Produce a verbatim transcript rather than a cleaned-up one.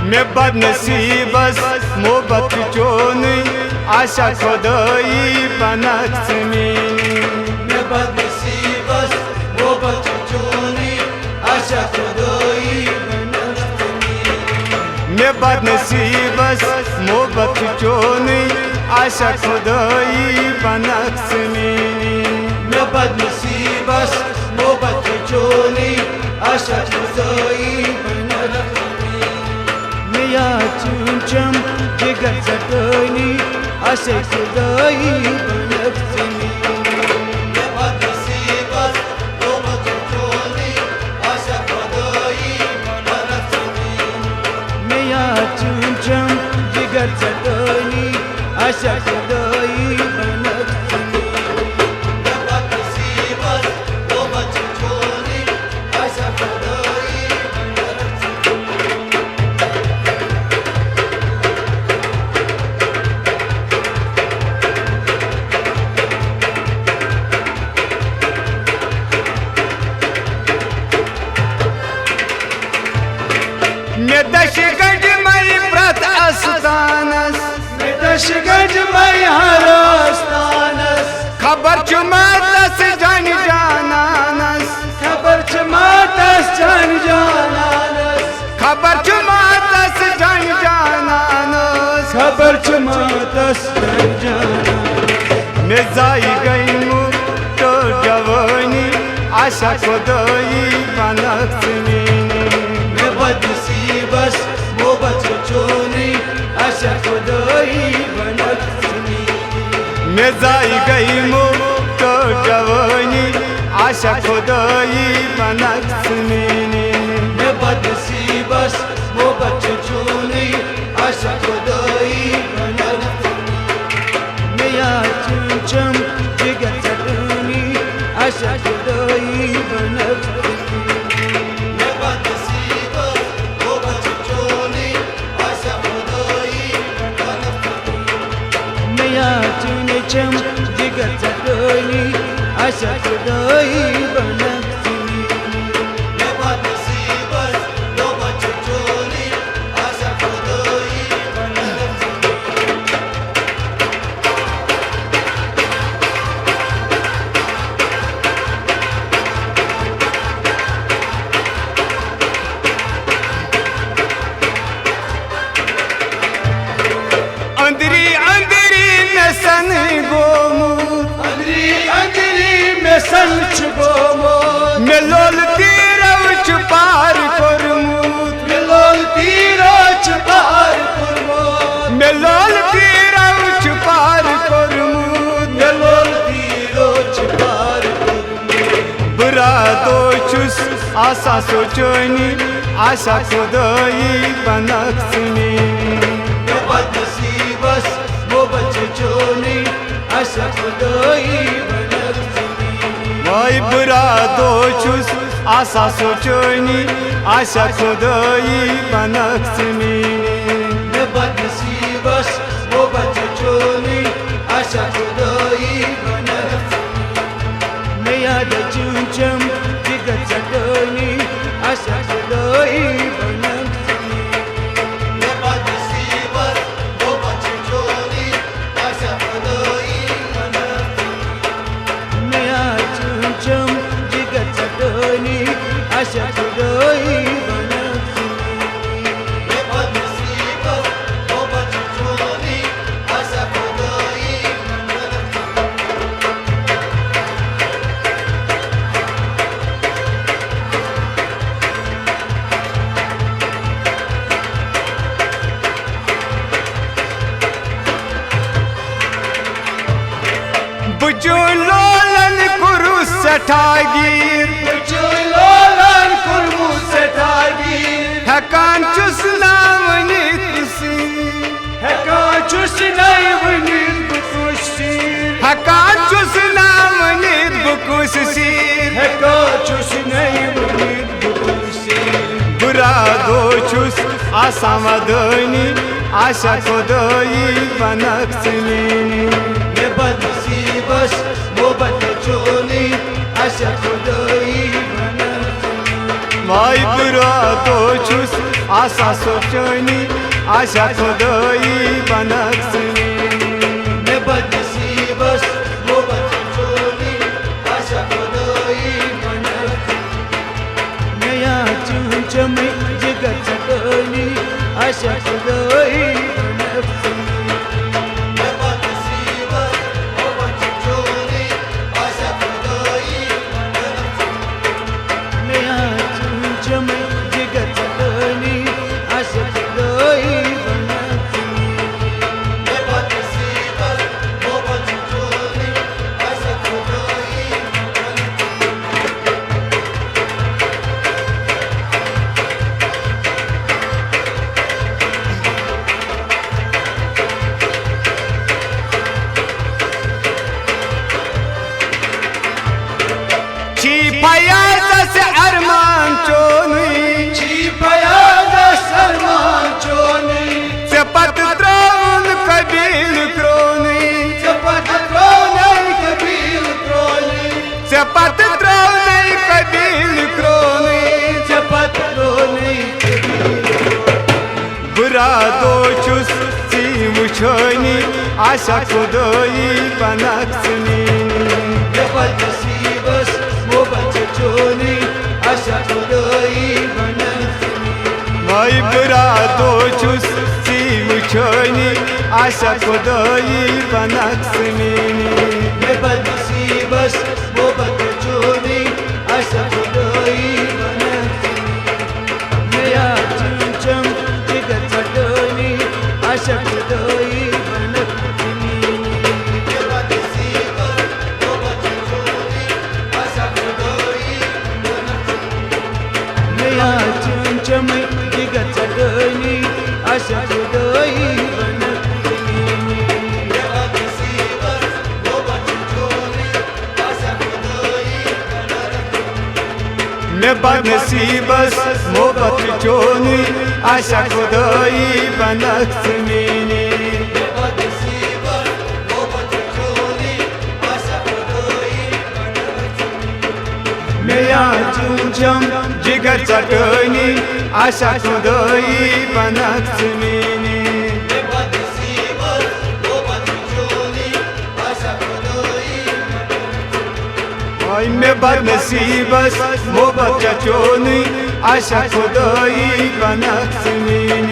مےٚ بدنصیٖبس محبت چھُ چونُے، آسیا خۄدٲیی بنکھ ژٕ میٛٲنی۔ مےٚ بدنصیٖبس محبت چھُ چونُے، آسیا خۄدٲیی بنکھ ژٕ میٛٲنی۔ مےٚ بدنصیٖبس محبت چھُ چونُے، آسیا خۄدٲیی بنکھ ژٕ میٛٲنی۔ مےٚ بدنصیٖبس محبت چھُ چونُے، آسیا خۄدٲیی بنکھ ژٕ میٛٲنی۔ مےٚ یاد چون چم جگر ژٹٲنی، آسے خدایی بنکھ ژٕ میٛٲنی۔ مےٚ بدنصیٖبس محبت چونی، آسے خدایی بنکھ ژٕ میٛٲنی۔ مےٚ یاد چون چم جگر ژٹٲنی، آسے خدایی بنکھ ژٕ میٛٲنی۔ مےٚ بدنصیٖبس محبت چونی، آسے خدایی بنکھ ژٕ میٛٲنی۔ مےٚ دَچھِ گنٛڈِ مَے پرٛٮ۪تھ اَستانَس۔ مےٚ دَچھِ گنٛڈِ مَے ہر اَستانَس۔ خبر چھُ ما تَس جان جانانَس۔ خبر چھِ ما تَس جان جانانَس۔ خبر چھُ ما تَس جان جانانَس۔ خبر چھِ ما تَس جان جانانَس۔ مےٚ زایہِ گٔے موٚٹ تہٕ جوٲنی، آسیا خۄدٲیی بنکھ ژٕ میٛٲنی۔ مےٚ بدنصیٖبس محبت چھُ چونُے، آسیا خۄدٲیی بنکھ ژٕ میٛٲنی۔ مےٚ زایہِ گٔے موٚٹ تہٕ جوٲنی، آسیا خۄدٲیی بنکھ ژٕ میٛٲنی۔ مےٚ بدنصیٖبس محبت چھُ چونُے، آسیا خۄدٲیی بنکھ ژٕ میٛٲنی۔ مےٚ یاد چون چم جگر ژٹٲنی، آسیا خۄدٲیی بنکھ ژٕ میٛٲنی۔ مےٚ بدنصیٖبس محبت چھُ چونُے، آسیا خۄدٲیی بنکھ ژٕ میٛٲنی۔ مےٚ یاد چون چم جگر ژٹٲنی، آسیا خۄدٲیی بنکھ ژٕ میٛٲنی۔ مےٚ بدنصیٖبس محبت چھُ چونُے، آسیا خۄدٲیی بنکھ ژٕ میٛٲنی۔ أنٛدری أنٛدری مےٚ سَن گوٚمُت۔ أنٛدری أنٛدری مےٚ سَن چھُ گوٚمُت۔ مےٚ لول تیٖرو چھُ پار کوٚرمُت۔ مےٚ لول تیٖرو چھُ پار کوٚرمُت۔ مےٚ لول تیٖرو چھُ پار کوٚرمُت۔ مےٚ لول تیٖرو چھُ پار کوٚرمُت۔ بہٕ راتو چھُس آسان سونٛچٲنی، آسیا خۄدٲیی بنکھ ژٕ میٛٲنی۔ مےٚ بدنصیٖبس محبت چھُ چونُے، آسیا خۄدٲیی بنکھ ژٕ میٛٲنی۔ وٲے بہٕ راتو چھُس آسان سونٛچٲنی، آسیا خۄدٲیی بنکھ ژٕ میٛٲنی۔ مےٚ بدنصیٖبس محبت چھُ چونُے، آسیا خۄدٲیی بنکھ ژٕ میٛٲنی۔ مےٚ یاد چون چم جگر ژٹٲنی، آسیا خۄدٲیی بنکھ ژٕ میٛٲنی۔ مےٚ بدنصیٖبس محبت چھُ چونُے، آسیا خۄدٲیی بنکھ ژٕ میٛٲنی۔ مےٚ یاد چون چم جگر ژٹٲنی، آسیا خۄدٲیی بنکھ ژٕ میٛٲنی۔ مےٚ بدنصیٖبس محبت چھُ چونُے، آسیا خۄدٲیی بنکھ ژٕ میٛٲنی۔ بہٕ چھُس لولن کوٚرمُت سٮ۪ٹھاہ گیٖر۔ بہٕ چھُس لولن کوٚرمُت سٮ۪ٹھاہ گیٖر۔ ہٮ۪کان چھُس نہٕ ؤنِتھ بہٕ کُس سیٖر۔ ہٮ۪کان چھُس نہٕ ؤنِتھ بہٕ کُس سیٖر۔ ہٮ۪کان چھُس نہٕ ؤنِتھ بہٕ کُس سیٖر۔ ہٮ۪کان چھُس نہٕ ؤنِتھ بہٕ کُس آسان ودٲنی، آسیا خدٲیی بنکھ ژٕ میٛٲنی۔ مےٚ بدنصیٖبس محبت چونی، آسیا خدٲیی بنکھ ژٕ میٛٲنی۔ ماے برا تو چھُس آسان سونٛچٲنی، آسیا خدٲیی بنکھ ژٕ میٛٲنی۔ مےٚ بدنصیٖبس محبت چونی، آسیا خدٲیی بنکھ ژٕ میٛٲنی۔ مےٚ یا چم چمے جگر ژٹٲنی، آسیا خدٲیی بنکھ ژٕ میٛٲنی۔ مےٚ یا چم چمے جگر ژٹٲنی، آسیا خدٲیی بنکھ ژٕ میٛٲنی۔ چھی فیاضس ارمان چونُے، چھی فیاضس ارمان چونُے۔ ژےٚ پتہٕ ترٛٲوُن قبیٖل کرٛونُے۔ ژےٚ پتہٕ ترٛٲونَے قبیٖل کرٛونُے۔ ژےٚ پتہٕ ترٛٲونَے قبیٖل کرٛونُے۔ ژےٚ پتہٕ ترٛٲونَے قبیٖل کرٛونُے۔ بہٕ راتو چھُس ژٕے وٕچھٲنی، آسیا خدٲیی بنکھ ژٕ میٛٲنی۔ مےٚ بدنصیٖبس محبت چونُے، آسیا خدٲیی بنکھ ژٕ میٛٲنی۔ ماے بہٕ راتو چھُس ژٕے وٕچھٲنی، آسیا خدٲیی بنکھ ژٕ میٛٲنی۔ مےٚ بدنصیٖبس محبت چونُے، آسیا خدٲیی بنکھ ژٕ میٛٲنی۔ مےٚ یا چم چم جگر ژٹٲنی، آسیا خدٲیی بنکھ ژٕ میٛٲنی۔ مےٚ یا چم چمے جگر ژٹٲنی، آسیا خدٲیی بنکھ ژٕ میٛٲنی۔ مےٚ بدنصیٖبس محبت چونُے، آسیا خدٲیی بنکھ ژٕ میٛٲنی۔ مےٚ یا چم چم جگر ژٹٲنی، آسیا خدٲیی بنکھ ژٕ میٛٲنی۔ آے مےٚ بدنصیٖبس محبت چونُے، آسیا خدٲیی بنکھ ژٕ میٛٲنی۔